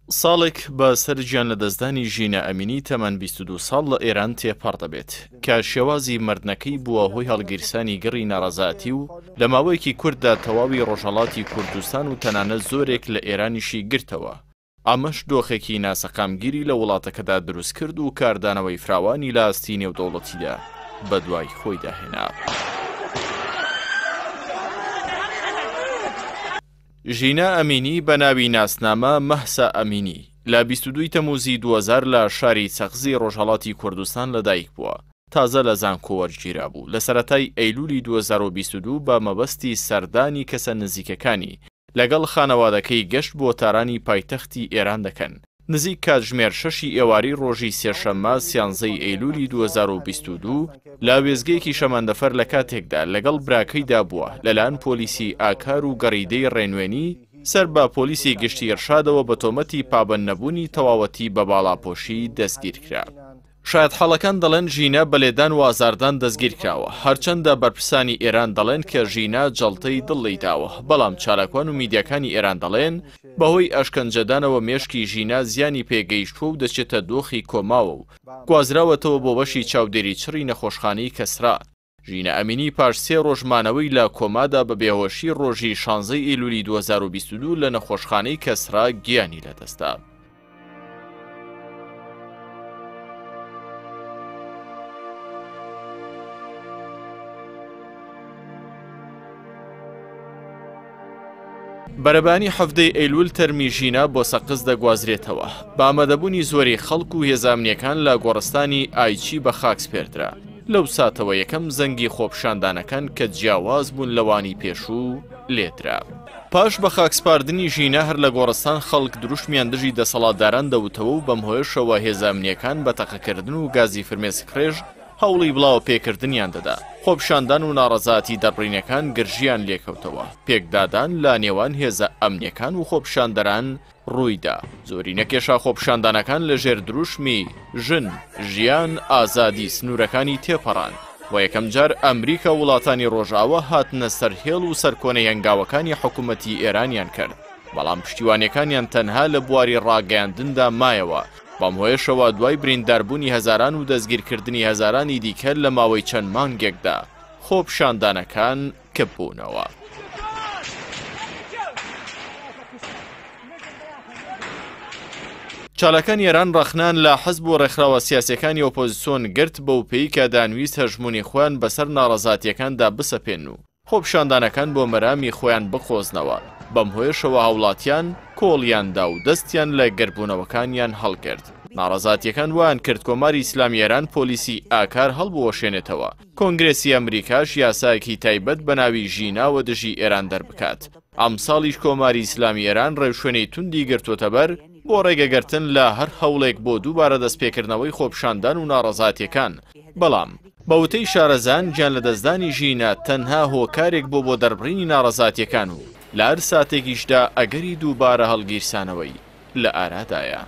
ساڵێک بە سەر گیانلەدەستدانی ژینا ئەمینی تەمەن 22 ساڵ لە ئێران تێپەڕ دەبێت، کە شێوازی مردنەکەی بووە هۆی هەڵگیرسانی گڕی ناڕەزایەتی و لە ماوەیەکی کورتدا تەواوی ڕۆژهەڵاتی کوردستان و تەنانەت زۆرێک لە ئێرانیشی گرتەوە. ئەمەش دۆخێکی ناسەقامگیری لە وڵاتەکەدا دروستکرد و کاردانەوەی فراوانی لە ئاستی نێودەوڵەتیدا بەدوای خۆیدا هێنا. ژینا ئەمینی بە ناوی ناسنامە مەهسا ئەمینی، لە 22 ی تەمووزی 2000 لە شاری سەقزی ڕۆژهەڵاتی کوردستان لەدایکبووە، تازە لە زانکۆ وەرگیرابوو، لە سەرەتای ئەیلوولی 2022 بە مەبەستی سەردانی کەسە نزیکەکانی لەگەڵ خانەوادەکەی گەشت بۆ تارانی پایتەختی ئێران دەکەن. نزیک کاتژمێر شەشی ئێوارەی ڕۆژی سێشەممە سیانزەی ئەیلولی 2022 لە وێستگەیەکی شەمەندەفەر لە کاتێکدا لەگەڵ براکەیدا بووە لەلایەن پۆلیسی ئاکار و گەڕیدەی ڕێنوێنی سەر بە پۆلیسی گشتی ئیرشادەوە بە تۆمەتی پابەندنەبوونی تەواوەتی بە باڵاپۆشی دەستگیرکرا. شایەتحاڵەکان دەڵێن ژینا بە لێدان و ئازاردان دەستگیرکراوە، هەرچەندە بەرپرسانی ئێران دەڵێن کە ژینا جەڵتەی دڵ لێیداوە، بەڵام چالاکوان و میدیاکانی ئێران دەڵێن بەهۆی ئەشکەنجەدانەوە مێشکی ژینا زیانی پێگەیشتووە و دەچێتە دۆخی کۆماوە و گوازراوەتەوە بۆ بەشی چاودێری چڕی نەخۆشخانەی کەسرا. ژینا ئەمینی پاش سێ ڕۆژ مانەوەی لە کۆمادا بە بێهۆشی ڕۆژی شانزەی ئەیلولی 2022 لە نەخۆشخانەی کەسرا گیانی لەدەستدا. بەرەبانی حەڤدەی ئەیلول تەرمی ژینا بۆ سەقز دەگوازرێتەوە. بە ئامادەبوونی زۆری خەڵک و هێزە ئەمنییەکان لە گۆڕستانی ئایچی بە خاک سپێردرا. لەو ساتەوە یەکەم زەنگی خۆپیشاندانەکان کە جیاواز بوون لەوانی پێشوو لێدرا. پاش بەخاکسپاردنی ژینا هەر لە گۆڕستان خەڵک دروشمیان دژی دەسەڵاتداران دەوتەوە و بەم هۆیەشەوە هێزە ئەمنییەکان بە تەقەکردن و گازی فرمێسکڕێژ هەوڵی بڵاوە پێکردنیان دەدا. خۆپیشاندان و ناڕەزایەتی دەربڕینەکان گرژییان لێکەوتەوە. پێکدادان لە نێوان هێزە ئەمنییەکان و خۆپیشاندەران ڕوویدا. زۆری نەکێشا خۆپیشاندانەکان لە ژێر دروشمی، ژن، ژیان، ئازادی سنوورەکانی تێپەڕاند. بۆ یەکەمجار ئەمریکا و وڵاتانی ڕۆژئاوا هاتنە سەر هێڵ و سەرکۆنەی هەنگاوەکانی حکومەتی ئێرانیان کرد، بەڵام پشتیوانیەکانیان تەنها لە بواری ڕاگەیاندندا مایەوە، بەم هۆیەشەوە دوای برینداربوونی هەزاران و دەستگیرکردنی هەزارانی دیکە لە ماوەی چەند مانگێکدا خۆپیشاندانەکان کپ بوونەوە. چالاکانی ئێران ڕەخنەیان لە حزب و ڕێکخراوە سیاسیەکانی ئۆپۆزیسۆن گرت بەو پێی کە دەیانویست هەژموونی خۆیان بەسەر ناڕەزاتیەکاندا بسەپێنن و خۆپیشاندانەکان بۆ مەرامی خۆیان بقۆزنەوە، بەم هۆیەشەوە هاوڵاتیان کۆڵیان دا و دەستیان لە گردبوونەوەکانیان هەڵگرت. ناڕەزاتیەکان وایان کرد کۆماری ئیسلامی ئێران پۆلیسی ئاکار هەڵبوەشێنێتەوە، کۆنگرێسی ئەمریکاش یاسایەکی تایبەت بە ناوی ژیناوە دژی ئێران دەربکات. ئەمساڵیش کۆماری ئیسلامی ئێران ڕێوشوێنی توندی گرتووەتەبەر بۆ ڕێگەگرتن لە هەر هەوڵێک بۆ دووبارە دەستپێکردنەوەی خۆپیشاندان و ناڕەزاتیەکان، بەڵام بە وتەی شارەزایان گیانلەدەستدانی ژینا تەنها هۆکارێک بووە بۆ دەربڕینی ناڕەزاتیەکان و لە هەر ساتێکیشدا ئەگەری دووبارە هەڵگیرسانەوەی لە ئارادایە.